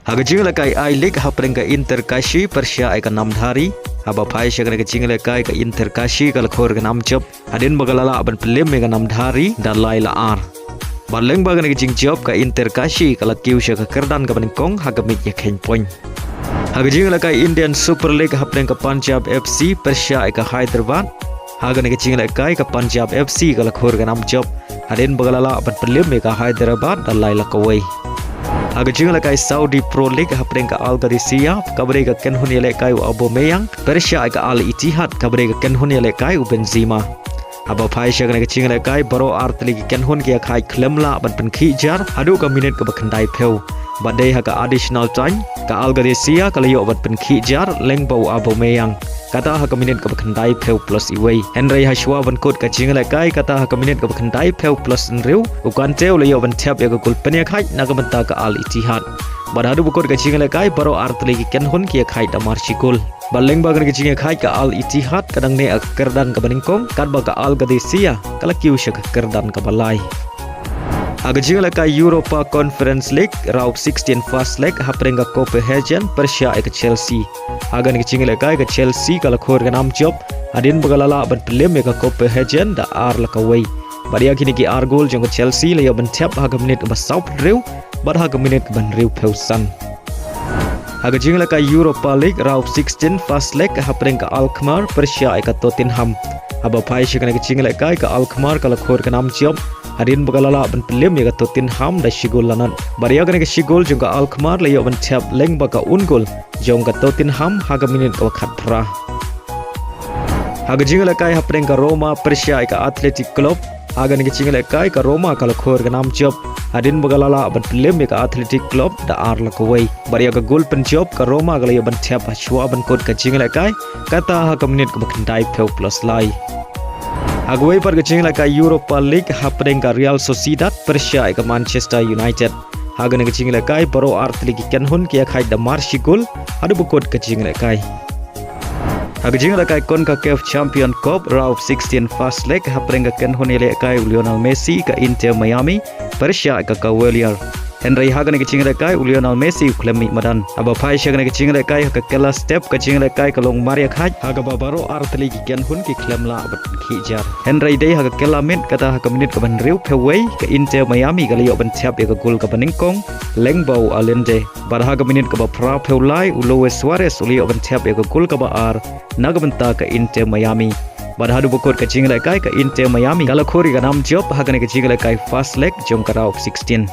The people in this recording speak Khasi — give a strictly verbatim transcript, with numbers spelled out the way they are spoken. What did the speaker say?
Ha ka jingïalehkai I-League hapdeng ka Inter Kashi pyrshah ïa ka Namdhari. Haba phai sha kane ka jingïalehkai ka Inter Kashi ka la khur ka nam jop hadien ba ka la lah ban pynliem ïa ka Namdhari da lai la ar. Bad lyngba kane ka jingjop ka Inter Kashi ka la kiew sha ka kyrdan kaba nyngkong ha ka miej ïakheiñ point. Ha ka jingïalehkai Indian Super League hapdeng ka Punjab F C pyrshah ïa ka Hyderabad. Ha kane ka jingïalehkai ka Punjab F C ka la khur ka nam jop hadien ba ka la lah ban pynliem ïa ka Hyderabad da lai la kawei. Ha ka jingïalehkai Saudi Pro League hapdeng ka Al Qadisiyah kaba dei ka kynhun ïalehkai u Aubameyang pyrshah ïa ka Al Ittihad kaba dei ka kynhun ïalehkai u Benzema. Haba phai sha kane ka jingïalehkai baroh ar tylli ki kynhun ki ïakhaid khlem lah ban pynkhih jar haduh ka minit kaba khyndai phew. Bad dei ha ka additional time ka Al Qadisiyah ka la ïoh ban pynkhih jar lyngba u Aubameyang, kata ha ka minit kaba khyndai phew plus iwei. Hynrei ha shuwa ban kut ka jingïalehkai, kata ha ka minit kaba khyndai phew plus hynriew, u Kante u la ïoh ban thep ïa ka gol pynïakhaid na ka bynta ka Al Ittihad. Bad haduh ba kut ka jingïalehkai baroh ar tylli ki kynhun ki ïakhaid da mar shi gol. Bad lyngba kane ka jingïakhaid ka Al Ittihad ka dang neh ha ka kyrdan kaba nyngkong, katba ka Al Qadisiyah ka la kiew sha ka kyrdan kaba lai. Ha ka jingïalehkai Europa Conference League, round of sixteen first leg hapdeng ka Copenhagen pyrshah ïa ka Chelsea. Ha kane ka jingïalehkai ka Chelsea ka la khur ka nam jop hadien ba ka la lah ban pynliem ïa ka Copenhagen da ar la kawei. Bad ïa kine ki ar gol jong ka Chelsea la ïoh ban thep ha ka minit kaba saw phew hynriew bad ha ka minit kaba hynriew phew san. Ha ka jingïalehkai Europa League round of sixteen first leg hapdeng ka Alkmaar pyrshah ïa ka Tottenham. Haba phai sha kane ka jingïalehkai ka Alkmaar ka la khur ka nam jop hadien ba ka la lah ban pynliem ïa ka Tottenham da shi gol la nod. Bad ïa kane ka shi gol jong ka Alkmaar la ïoh ban thep lyngba ka own goal jong ka Tottenham ha ka minit kaba khatphra. Ha ka jingïalehkai hapdeng ka Roma pyrshah ïa ka Athletic Club. Ha kane ka jingïalehkai ka Roma ka la khur ka nam jop hadien ba ka la lah ban pynliem ïa ka Athletic Club da ar la kawei. Bad ïa ka gol pynjop ka Roma ka la ïoh ban thep ha shuwa ban kut ka jingïalehkai, kata ha ka minit kaba khyndai phew plus lai. Ha kawei pat ka jingïalehkai Europa League hapdeng ka Real Sociedad pyrshah ïa ka Manchester United. Ha kane ka jingïalehkai baroh ar tylli ki kynhun ki ïakhaid da mar shi gol haduh ba kut ka jingïalehkai. Ha ka jingïalehkai CONCACAF Champion Cup round of sixteen first leg hapdeng ka kynhun ïalehkai u Lionel Messi ka Inter Miami pyrshah ïa ka Cavalier. Hynrei ha kane ka jingïalehkai u Lionel Messi u khlem mih madan. Haba phai sha kane ka jingïalehkai ha ka kylla step ka jingïalehkai ka long mar ïakhaid ha kaba baroh ar tylli ki kynhun ki khlem lah ban pynkhih jar. Hynrei dei ha ka kylla miet kata ha ka minit kaba hynriew phew wei ka Inter Miami ka la ïoh ban thep ïa ka gol kaba nyngkong lyngba u Allende. Bad ha ka minit kaba phra phew lai u Luis Suarez u la ïoh ban thep ïa ka gol kaba ar na ka bynta ka Inter Miami. Bad haduh ba kut ka jingïalehkai ka Inter Miami ka la khur ïa ka nam jop ha kane ka jingïalehkai first leg jong ka round of sixteen.